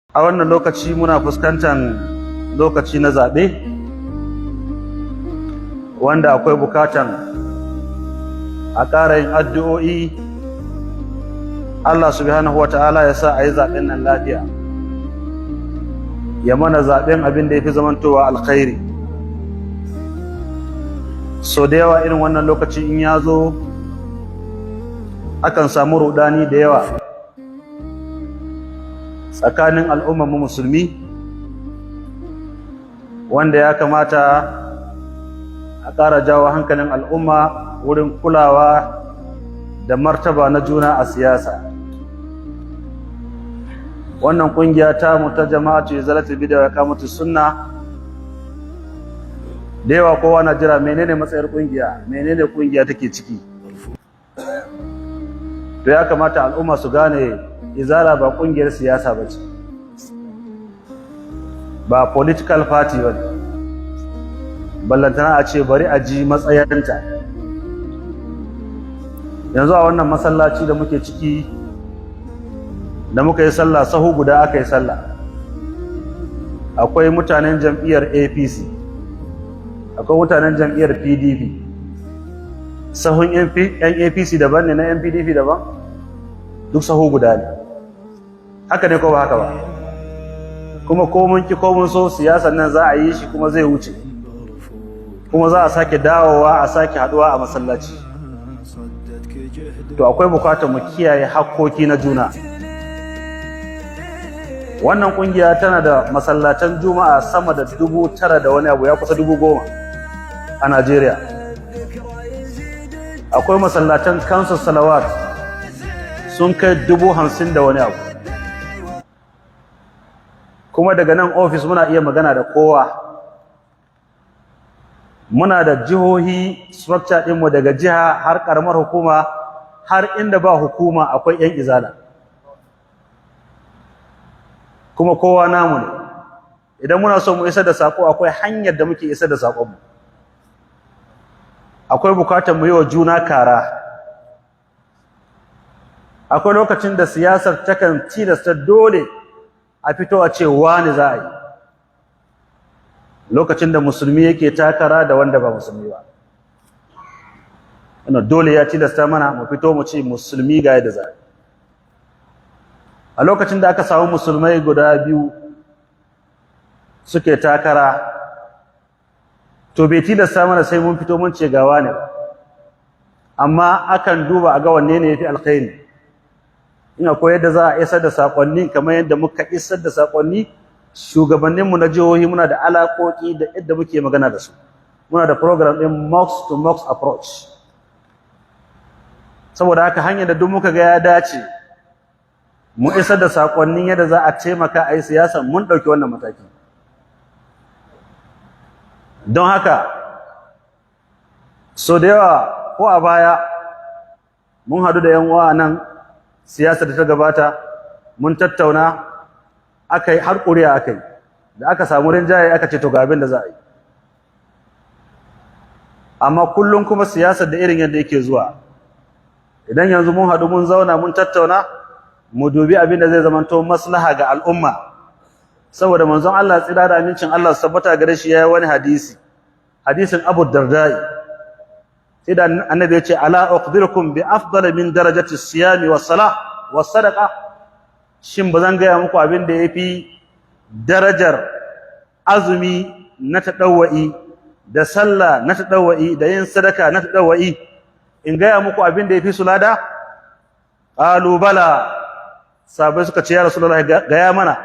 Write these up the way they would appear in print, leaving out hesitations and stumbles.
A wannan lokaci muna fuskantar lokaci na zaɓe wanda akwai bukatan a ƙara yin addu'o'i, Allah subhanahu wata'ala ya sa a yi zaɓen nan lafiya, ya mana zaɓen abin da ya fi zamantowa alkhairi. So da yawa irin wannan lokaci in ya zo, akan samu rudani da yawa tsakanin al'ummar musulmi, wanda ya kamata a ƙara jawo hankalin al'umma wurin kulawa da martaba na juna a siyasa. Wannan ƙungiya ta mu ta Jama'atu Izalatul Bid'a wa Iqamatus Sunna, da yawa kowa na jira menene matsayar ƙungiya, menene ƙungiya take ciki. To, ya kamata al'umma su gane Izala ba ƙungiyar siyasa ba ce, ba political party ba ne, ballantana a ce bari a ji matsayanta. Yanzu a wannan masallaci da muke ciki, da muka yi sallah, sahu guda aka yi sallah. Akwai mutanen jam'iyyar APC, akwai mutanen jam'iyyar PDP. Sahun yan APC daban ne, na yan PDP daban, duk sahu guda ne. Haka ne ko ba haka ba? Kuma ko mun ki ko mun so, siyasan nan za a yi shi kuma zai wuce, kuma za a sake dawowa a sake haduwa a masallaci. To, akwai bukatar mu kiyaye hakkoki na juna. Wannan kungiya tana da masallatan Juma'a sama da 9,000 da wani abu, ya kusa 10,000 a Najeriya. Akwai masallatan kamsu salawat sun kai 50,000 da wani abu. Kuma daga nan ofis muna iya magana da kowa. Muna da jihohi, structure ɗinmu daga jiha har ƙaramar hukuma, har inda ba hukuma akwai 'yan Izala, kuma kowa namu ne. Idan muna so mu isar da sako, akwai hanyar da muke isar da sakonmu. Akwai bukatar mu yi wa juna kara. Akwai lokacin da siyasar takan tilasta dole a fito a ce wani za a yi, lokacin da musulmi yake takara da wanda ba musulmi ba. Wannan dole ya tilasta mana mu fito mu ce musulmi ga yadda za a yi. A lokacin da aka samu musulmai guda biyu suke takara, to bai tilasta mana sai mun fito mun ce gawa ne ba, amma akan duba a ga wanne ne yafi alkhairi. Ina ko yadda za a isar da sakonni kamar yadda muka isar da sakonni. Shugabanninmu na jihohi, muna da alaƙoƙi da yadda muke magana da su. Muna da program ɗin mosque to mosque approach. Saboda haka, hanyar da duk muka ga ya dace mu isar da sakonnin yadda za a taimaka a yi siyasa, mun ɗauki wannan mataki. Don haka, so da yawa ko a baya mun haɗu da 'yan uwa nan, siyasa da ta gabata mun tattauna, aka yi har ƙuri'a aka yi, da aka samu rinjaye aka ce to ga abin da za a yi. Amma kullum kuma siyasar da irin yadda yake zuwa. Idan yanzu mun haɗu mun zauna mun tattauna, mu dubi abin da zai zamanto maslaha ga al'umma, saboda manzon Allah, tsira da amincin Allah su tabbata gare shi, yayi wani hadisi, hadisin Abu Darda'i, sai da annabi ya ce: "Ala ukhbirukum bi afdal min darajati siyami was salah was sadaqa? Shin bazan gaya muku abin da yafi darajar azumi na tadawwa'i, da sallah na tadawwa'i, da yin sadaka na tadawwa'i? In gaya muku abin da yafi su lada?" "Qalu bala." Sahabbai suka ce: "Ya Rasulullahi, gaya mana."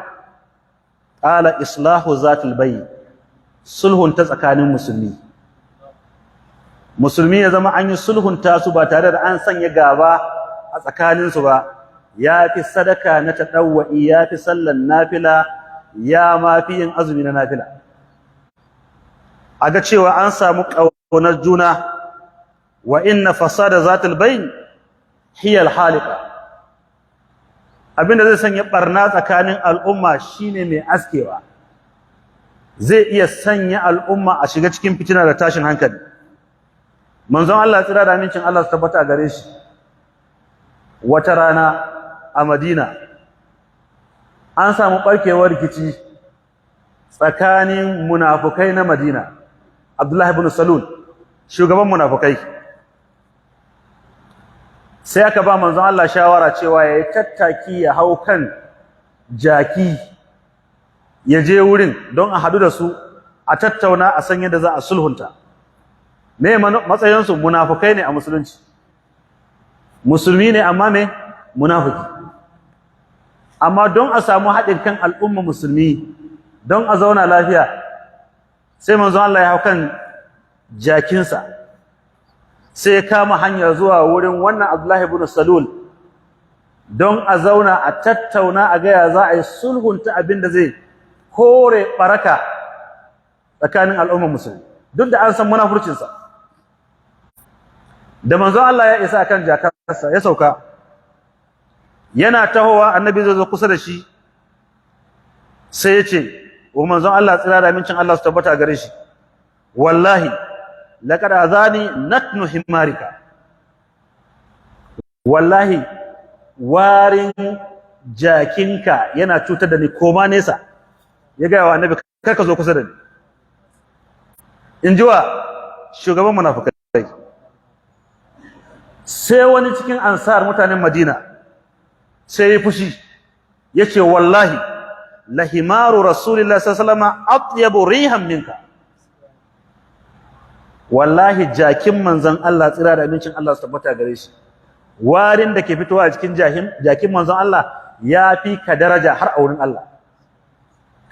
"Qala: islahu zatil bayn." Sulhun ta tsakanin musulmi. Musulmi ya zama an yi sulhunta su ba tare da an sanya gaba a tsakaninsu ba, ya fi sadaka na taɗawwa'i, ya fi sallan nafila, ya ma fi yin azumi na nafila. A ga cewa an samu ƙaunar juna. "Wa inna fasada zatil bayn hiya al-halika." Abinda zai sanya barna tsakanin al'umma shine mai askewa, zai iya sanya al'umma a shiga cikin fitina da tashin hankali. Manzon Allah, tsira da amincin Allah su tabbata a gare shi, wata rana a Madina An samu barkewar rikici tsakanin munafukai na Madina. Abdullahi ibn Salul, shugaban munafukai, sai aka ba manzon Allah shawara cewa ya yi tattaki ya hau kan jaki ya je wurin don a hadu da su, a tattauna, a san yadda za a sulhunta. Me matsayinsu? Munafukai ne a musulunci. Musulmi ne amma me? Munafiki. Amma don a samu haɗin kan al'umma musulmi, don a zauna lafiya, sai manzon Allah ya hau kan jakinsa, sai ya kama hanya zuwa wurin wannan Abdullahi ibn Salul don a zauna a tattauna, a gaya za a yi sulhunta abin da zai kore baraka tsakanin al'ummar musulmi, duk da an san munafurcinsa. Da manzon Allah ya isa akan jakarsa, ya sauka, yana tahowa, annabi zai zo kusa da shi, sai ya ce wa manzon Allah, tsira da amincin Allah su tabbata gare shi: "Wallahi laqad azani natnu himarika." Wallahi warin jakinka yana cutar da ni, koma nesa. Ya gaya wa annabi, "Kar ka zo kusa da ni." In ji wa? Shugaban munafukai. Sai wani cikin Ansar, mutanen Madina, sai ya fushi, ya ce: "Wallahi lahimaru Rasulillah sallallahu alaihi wasallam atyabu rihan minka." Wallahi jakin manzon Allah, tsira da amincin Allah su tabbata gare shi, warin da ke fitowa a cikin jakin manzon Allah ya fi ka daraja har a wurin Allah.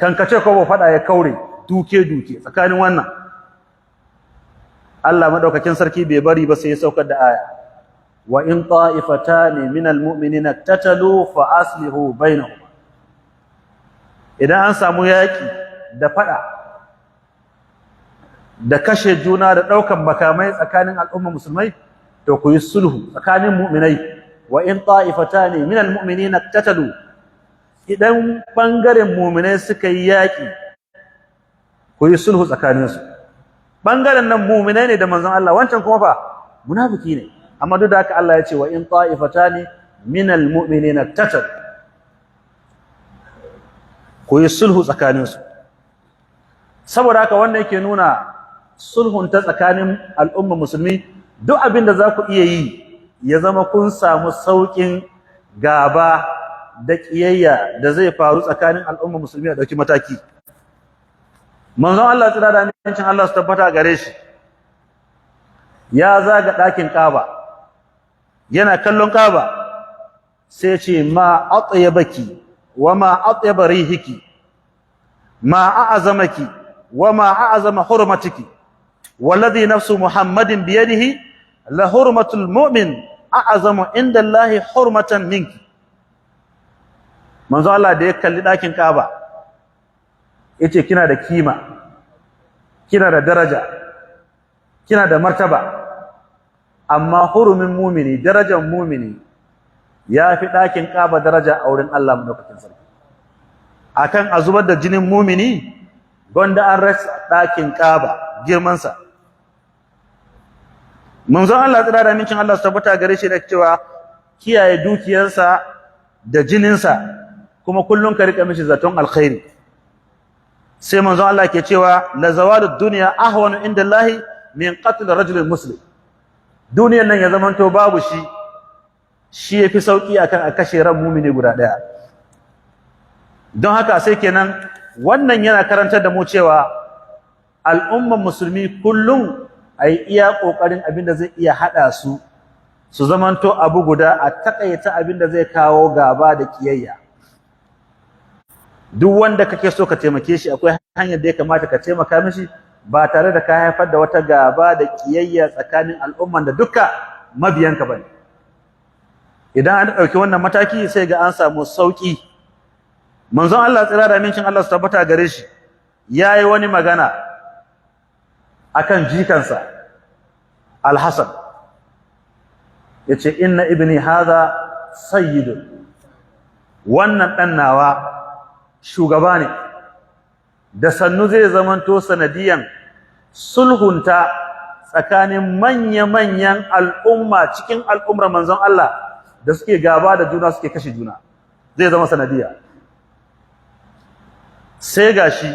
Kan kace ko ba fada ya kaure, duke duke tsakanin wannan. Allah madaukakin sarki bai bari ba, sai ya saukar da aya: "Wa in ta'ifatani minal mu'minina tatalu fa aslihu bainahuma." Idan an samu yaki da fada da kashe juna da daukan makamai tsakanin al'umma musulmai, to ku yi sulhu tsakanin mu'minai. "Wa in ta'ifatani minal mu'minina tatalu", idan bangaren mu'minai suka yi yaki, ku yi sulhu tsakaninsu. Bangaren nan mu'minai ne da manzon Allah, wancan kuma fa munafiki ne. Amma duk da haka Allah ya ce: "Wa in ta'ifatani minal mu'minina tatalu", ku yi sulhu tsakaninsu. Saboda haka wannan yake nuna sulhun ta tsakanin al'umma musulmi, duk abin da za ku iya yi ya zama kun samu sauƙin gaba da ƙiyayya da zai faru tsakanin al'umma musulmi, a ɗauki mataki. Manzon Allah, tsira da amincin Allah su tabbata gare shi, ya zaga ɗakin Ka'aba, yana kallon Ka'aba, sai ce: "Ma atyabaki wa ma atyaba rihiki, ma a'azamaki wa ma a'azama hurmatiki, walladhi nafsu Muhammadin biyadihi la hurmatul mu'min a'azamu inda Allahi hurmatan minki." Manzo Allah da ya kalli ɗakin Ka'aba, yace: "Kina da kima, kina da daraja, kina da martaba, amma hurumin mumini, darajar mumini, ya fi ɗakin Ka'aba daraja a wurin Allah madaukakin sarki. Akan a zubar da jinin mumini, gonda an rasa ɗakin Ka'aba girmansa." Manzon Allah, tsira da amincin Allah su tabbata gare shi, da cewa kiyaye dukiyarsa da jininsa, kuma kullum ka rika mishi zaton alkhairi. Sai manzon Allah ke cewa: "La zawalud dunya ahwanu inda Allah min qatl rajulin muslim." Duniyar nan ya zamanto babu shi, shi yafi sauki akan a kashe ran mumini guda daya. Don haka sai kenan wannan yana karantar da mu cewa al'umman musulmi kullum ai iya kokarin abin da zai iya hada su, su zamanto abu guda, a takaita abin da zai kawo gaba da kiyayya. Duk wanda kake so ka taimake shi, akwai hanyar da ya kamata ka taimaka mishi ba tare da ka haifar da wata gaba da kiyayya tsakanin al'umman da duka mabiyanka bane. Idan an dauki wannan mataki, sai ga an samu sauki. Manzon Allah, tsira da amincin Allah su tabbata gare shi, yayi wani magana akan jikansa Al-Hasan, yace: "Inna ibni hadha sayyidun." Wannan dan nawa shugaba ne, da sannu zai zamanto sanadiyan sulhunta tsakanin manya-manyan al'umma cikin al'ummar manzon Allah da suke gaba da juna, suke kashe juna. Zai zama sanadiya. Sai gashi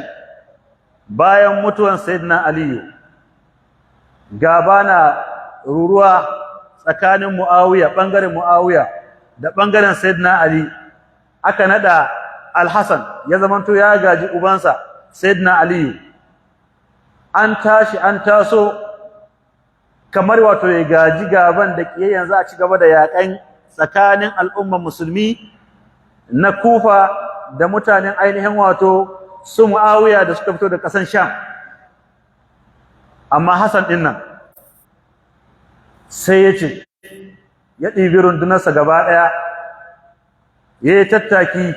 bayan mutuwan Sayyidina Aliyu, gaba na ruruwa tsakanin Muawiya, bangaren Muawiya da bangaren Sayyidina Ali. Aka nada Al-Hasan ya zamanto ya gaji ubansa Sayyidina Aliyu. An tashi an taso kamar wato ya gaji gaban da kiyayyan za a ci gaba da yakan tsakanin al'umman musulmi na Kufa da mutanen ainihin wato su Muawiya da suka fito da kasan Sham. Amma Hassan din nan sai ya ce ya ɗibi rundunarsa gaba ɗaya, ya yi tattaki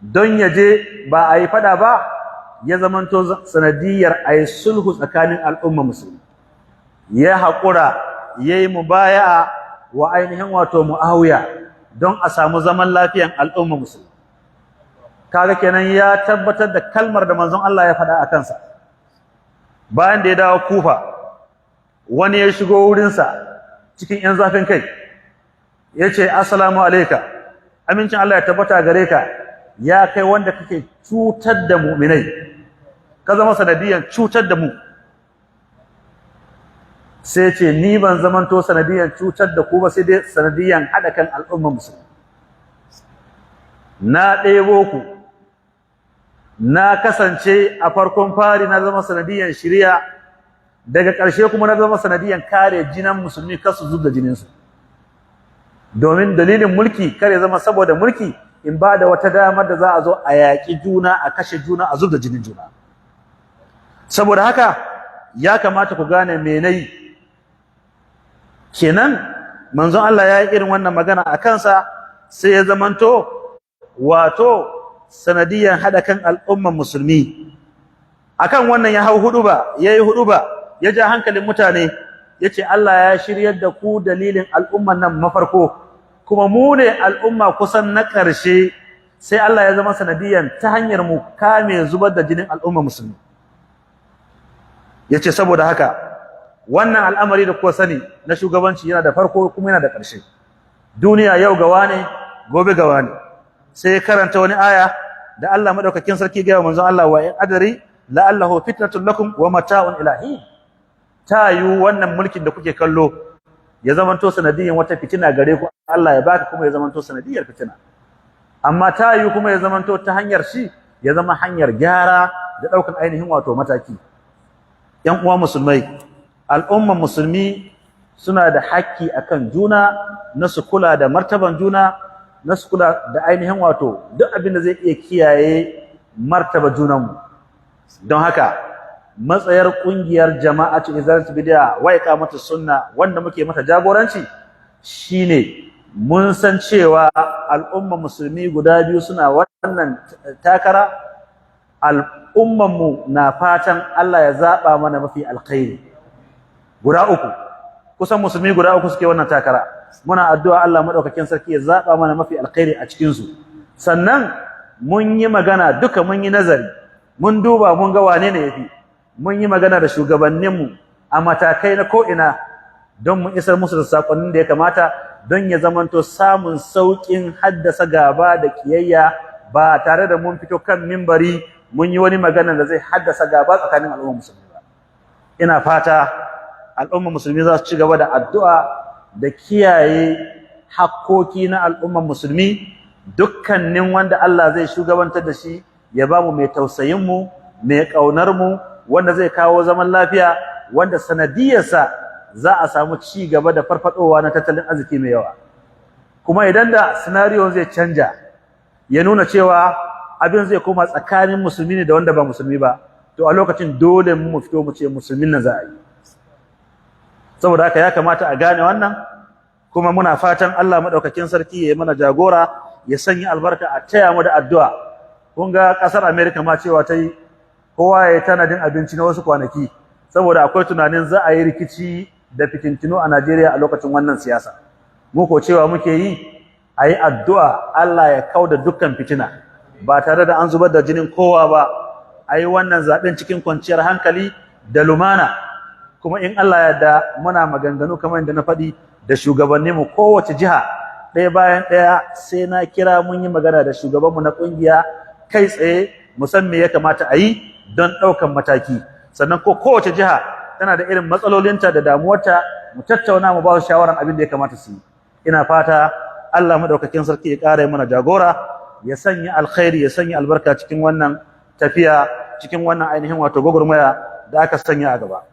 don ya je ba a yi faɗa ba, ya zamanto sanadiyar a yi sulhu tsakanin al'umma musulmi. Ya haƙura ya yi mubaya'a wa ainihin wato Muawiya don a samu zaman lafiyan al'umma musulmi. Kaga kenan ya tabbatar da kalmar da manzon Allah ya faɗa a kansa. Bayan da ya dawo Kufa, wani ya shigo wurinsa cikin 'yan zafin kai, ya ce, "Assalamu alaika, amincin Allah ya tabbata gare ka, ya kai wanda kake cutar da mu'minai, ka zama sanadiyan cutar da mu." Sai ce, "Ni ban zamanto sanadiyan cutar da ku ba, sai dai sanadiyan haɗa kan al'ummar musulmi. Na ɗebo ku, na kasance a farkon fari na zama sanadiyan shiriya, daga ƙarshe kuma na zama sanadiyan kare jinan musulmi kar su zub da jininsu. Domin dalilin mulki kare zama saboda mulki in ba da wata damar da za a zo a yaƙi juna, a kashe juna, a zub da jinin juna. Saboda haka ya kamata ku gane me nayi." Kenan manzon Allah ya yi irin wannan magana a kansa, sai ya zamanto wato sanadiyan hada kan al'umman musulmi. Akan wannan ya hau huduba, yayi huduba, ya ja hankalin mutane, yace, "Allah ya shiryar da ku dalilin al'umman nan mafarko, kuma mu ne al'umma kusan na ƙarshe, sai Allah ya zama sanadiyan ta hanyar mu kame zubar da jinin al'umma musulmi." Yace, saboda haka wannan al'amari da kuka sani na shugabanci yana da farko kuma yana da ƙarshe. Duniya yau gawa ne, gobe gawa ne. Sai karanta wani aya da Allah madaukakin sarki ga manzon Allah, "Wa in adri la'allahu fitnatun lakum wa mata'un ila hin." Ta yi wannan mulkin da kuke kallo ya zamanto sanadiyan wata fitina gare ku, Allah ya baka kuma ya zamanto sanadiyar fitina, amma ta yi kuma ya zamanto ta hanyar shi ya zama hanyar gyara da daukan ainihin wato mataki. Yan uwa musulmai, al'umman musulmi suna da haƙƙi akan juna na su kula da martaban juna, na su kula da ainihin wato duk abin da zai iya kiyaye martaba junanmu. Don haka matsayar kungiyar Jama'atu Izalatul Bid'a wa Iqamatus Sunna, wanda muke mata jagoranci, shine mun san cewa al'umma musulmi guda biyu suna wannan takara. Al'umman mu na fatan Allah ya zaba mana mafi alkhairi. Guda uku, kusan musulmi guda uku suke wannan takara. Muna addu'a Allah madaukakin sarki ya zaba mana mafi alkhairi a cikin su. Sannan mun yi magana duka, mun yi nazari, mun duba, mun ga wane ne yafi. Mun yi magana da shugabanninmu a matakai na ko'ina don mu isar musu da sakonnin da ya kamata, don ya zamanto samun sauƙin haddasa gaba da kiyayya, ba tare da mun fito kan mimbari mun yi wani magana da zai haddasa gaba tsakanin al'ummar musulmi ba. Ina fata al'ummar musulmi za su ci gaba da addu'a da kiyaye hakkoki na al'ummar musulmi. Dukkanin wanda Allah zai shugabantar da shi, ya ba mu mai tausayin mu, mai ƙaunar mu, wanda zai kawo zaman lafiya, wanda sanadiyarsa za a samu ci gaba da farfadowa na tattalin arziki mai yawa. Kuma idan da scenario zai canja, ya nuna cewa abin zai koma tsakanin musulmi ne da wanda ba musulmi ba, to a lokacin dole mu fito mu ce musulmin nan za a yi. Saboda haka ya kamata a gane wannan. Kuma muna fatan Allah madaukakin sarki ya yi mana jagora, ya sanya albarka, a taya mu da addu'a. Kun ga kasar America ma cewa ta yi kowa ya yi tanadin abinci na wasu kwanaki, saboda akwai tunanin za a yi rikici da fitintinu a Najeriya a lokacin wannan siyasa. Mu ko cewa muke yi, a yi addu'a Allah ya kauda dukkan fitina ba tare da an zubar da jinin kowa ba, a yi wannan zaɓen cikin kwanciyar hankali da lumana. Kuma in Allah ya yarda, muna maganganu kamar yadda na faɗi da shugabanninmu kowace jiha ɗaya bayan ɗaya, sai na kira mun yi magana da shugabanmu na ƙungiya kai tsaye. mu san me ya kamata a yi don ɗaukan mataki. Sannan ko kowace jiha tana da irin matsalolinta da damuwarta, mu tattauna, mu ba su shawaran abin da ya kamata su yi. Ina fata Allah madaukakin sarki ya ƙara mana jagora, ya sanya alkhairi, ya sanya albarka cikin wannan tafiya, cikin wannan ainihin wato gwagwarmaya da aka sanya a gaba.